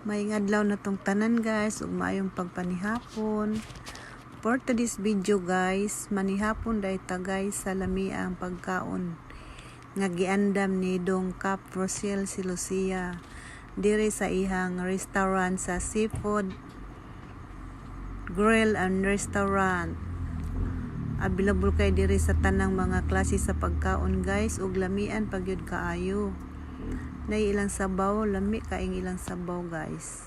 Maayong adlaw na tong tanan, guys, ug maayong pagpanihapon. For today's video, guys, manihapon dahil ta, guys, sa lamiang pagkaon nga giandam ni Dong Cap Rosel si Lucia diri sa ihang restaurant sa Seafood Grill and Restaurant. Available kay diri sa tanang mga klase sa pagkaon, guys, ug lamian pagyud kaayo. Nay ilang sabaw, lami kaing ilang sabaw, guys.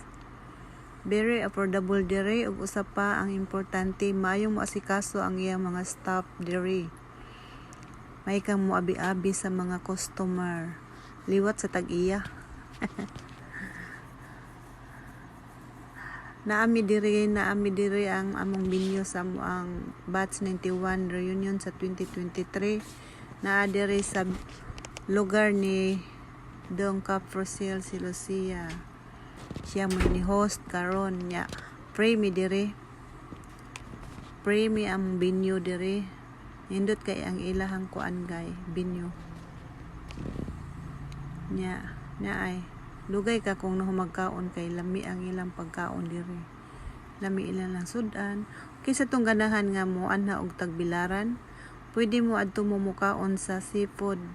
Very affordable diri ug usa pa ang importante, maayong moasikaso ang iyang mga staff diri. May kang moabi-abi sa mga customer. Liwat sa tag-iya. Naami diri ang among venue sa ang batch 91 reunion sa 2023. Naa diri sa lugar ni Dong Cap Rosel si Lucia. Siya mo ni host karon nya. Free mi diri. Free mi ang venue diri. Nindot kay ang ilahang kuan gay, venue. Nya, nya ay dugay ka kung magkaon kay lami ang ilang pagkaon diri. Lami ilang lang sudan. Kaysa tong ganahan nga mo anha og tagbilaran, pwede mo adto mo mukaon sa Seafood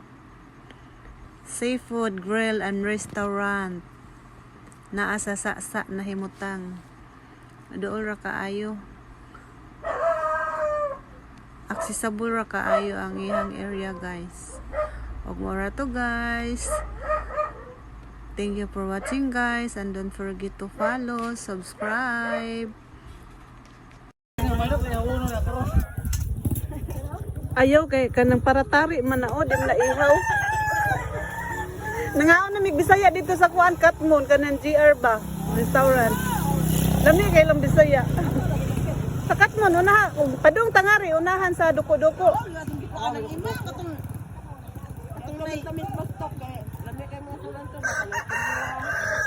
Grill and Restaurant. Naa sa Sa nahimutang. Dool ra kaayo. Accessible ra kaayo ang ihang area, guys. Og mao ra to, guys. Thank you for watching, guys, and don't forget to follow, subscribe. Ayaw kay kanang paratari man na o, di man na ihaw. Nangaon na mig Bisaya dito sa kuan Katmon kanang GR ba restaurant. Lami kay lang Bisaya. Sa Katmon unahan padung tangari unahan sa duko-duko.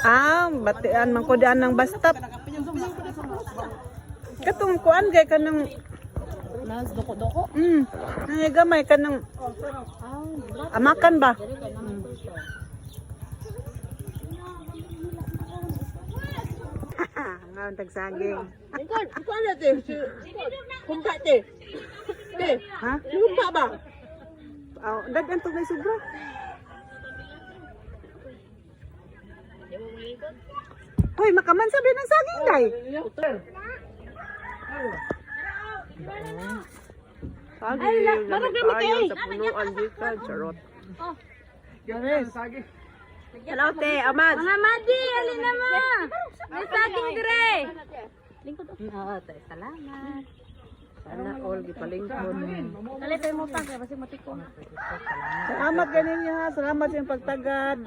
Ah, batian man ko daan ng bus stop. Katong kuan kay kanang Nas doko-doko. Ay gamay kanang amakan ba? Ngaon tagsaging. Ikaw, ikaw na te. Si Kumpa te. Te, Ha? si kumpa ba? Oh, dagan to may sobra. Hoy, makaman sabi ng saging day. Saging, lami kaayo sa punuan gikan, charot. Yes. Hello, te, Amad. Mga madi, alin na ma. May saging dire. Lingkod. Oo, te, salamat. Sana all gipalingkod. Dali tayo mo pa kay kasi matiko. Salamat ganin niya ha. Salamat sa iyong pagtagad.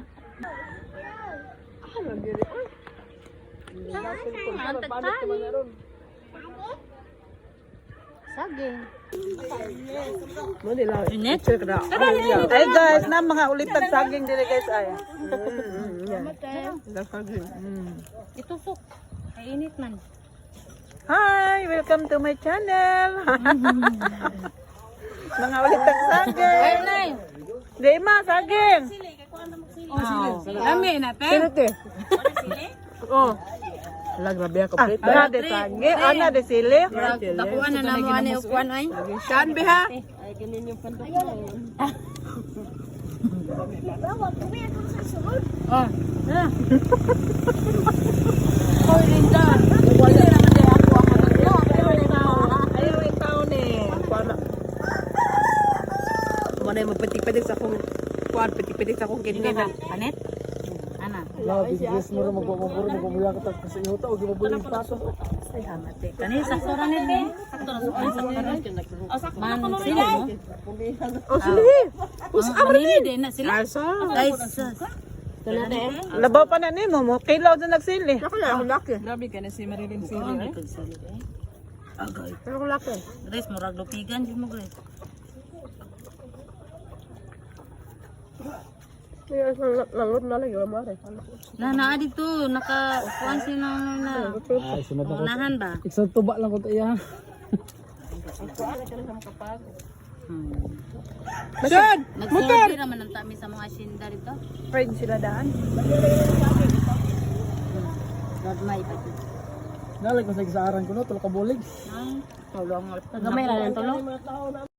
Saging. Ay guys, na mga ulitag saging dire, guys, ay. Itusok. Ay init man. Hi, welcome to my channel. Mga ulitag saging. Nay. Di ma saging. Lami na te. Sino te? Oh. Ala, grabe ako Ah, ana de saging, ana de sili. Dakuan na namo ani ukuan ay. Saan be ha? Oh. Hoy Linda. Wala naman di ako ang tatlo. Ayaw yung taon eh. Kuan. Wala mo pitik-pitik sa akong kuan, pitik-pitik sa akong kidney na. Anet? Ana. Kani sakto ra ni te. Sakto ra sakto ra. Man sila mo. Oh, sili. Us amri di na sila. Asa. Ay sus. Labaw pa na nimo mo, kilaw na nagsili. Ako na, ako laki. Grabe ka na si Marilyn Sili. Eh. Ako laki. Grace, murag lupigan jud mo, Grace. Lalot na lagi wala mare. Na naa dito naka kuan sila na. Ay, sunod ako. Unahan ba? Isang tuba lang ko to iya. Saan? Nagsulti naman ang tami sa mga asyenda dito. Friend sila daan. Gagmay pa jud. Nalay ko sa gisaaran ko no, tulo ka bulig. Tulong. Gamay ra lang tulo. Mga tao na.